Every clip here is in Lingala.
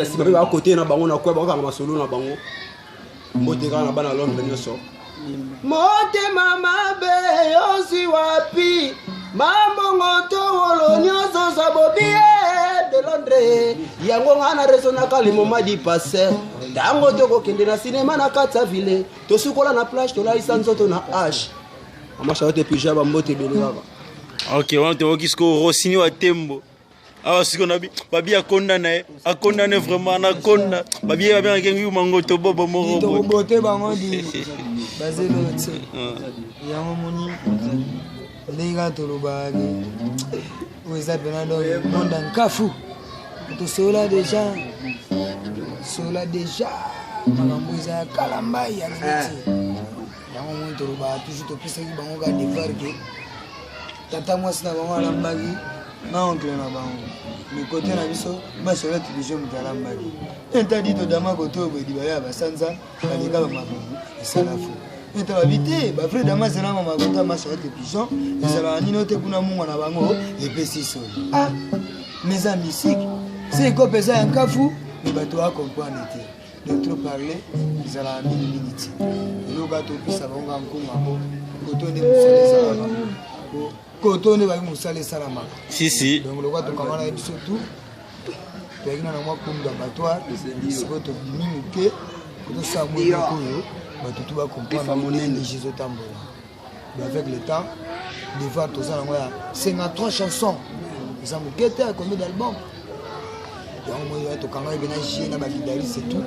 Nsima mpe bakote na bango na kwa bakokanga masolo na bango. Mbote kaka na bana Londres nyonso. Motema mabe yozwi wapi? Mambongo to wolo nyonso za bobie de Londres. Yango nga na raisonnaka le moment du passé. Tango tokokende na sinema na kati ya ville, tosukola na plage, tolalisa nzoto na H. Mama Charlotte Pija bambote ebele kaka. Ok, wana toyoki sikoyo Rossini wa Tembo. Awa sikoyo na babi akonda na ye, akonda ne vraiment anakonda. Babi ye babengaki ye yuma ngoto bobo moko boye. Tokobote bango di bazelo tse. Yango moni ndenge kaka tolobaka ke oyo eza mpena donc monde ya nkafu tosolola deja solola deja makambo eza ya kala mbai ya lelo te. Yango moni tolobaka toujours topesaki bango kaka devoir ke tata mwasi na bango alambaki na oncle na bango mais kote na biso masolo biso moto alambaki interdit todama kote oyo boye libaya ya basanza baleka bamakambo esala fo ete babi te bavrai dama ezala mama kota masolo te pigeon ezalaka nino te kuna mungwa na bango epesi solo. Ah, mais eza misike se ekope eza ya nkafu me bato bacomprendre te. De trop parler ezalaka mingimingi ti eloko kaka topesa bango kaka nkunga po koto nde mosala esalamaka, koto nde bayi mosala esalamaka. Si si. Donc lokola tokanga na ye biso tout toyaki na mwa kumbi abattoir, sikoyo tobimi moke tosala mwa eloko oyo bato tu bacomprendre ndenge ezotambola. Mais avec le temps devoir toza nango ya 53 chansons eza moke te, combien d'album yango moi tokanga ye na gie na baguitariste et tout.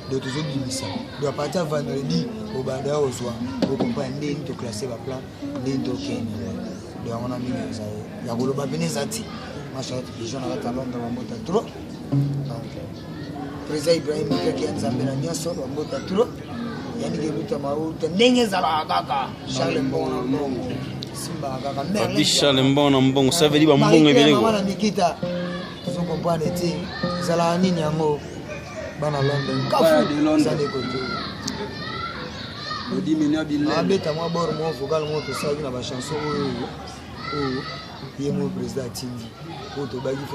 Donc tozobimisa donc à partir ya vendredi obanda ya kozwa okomprendre ndenge nini toclasse baplan, ndenge tokende. Donc yango na mingi eza ya koloba pene eza ti macharete pigeon na kati ya Londres bambota trop. Donc président Ibrahim Mikaki ya Nzambe na nyonso bambota trop, Yannick Eluta Mauta ndenge ezalaka kaka Charles Mbongo na Mbongo simbaka kaka. Babi Charles Mbongo na Mbongo, ça veut dire bambongo ebele ko. Na Mikita tozo comprendre te ezalaka nini yango bana Londres kafu eza ndeko te. Abeta mwa bor mwa vocal moko tosalaki na bachanson oyo oyo ye mo président atindi oyo tobaki.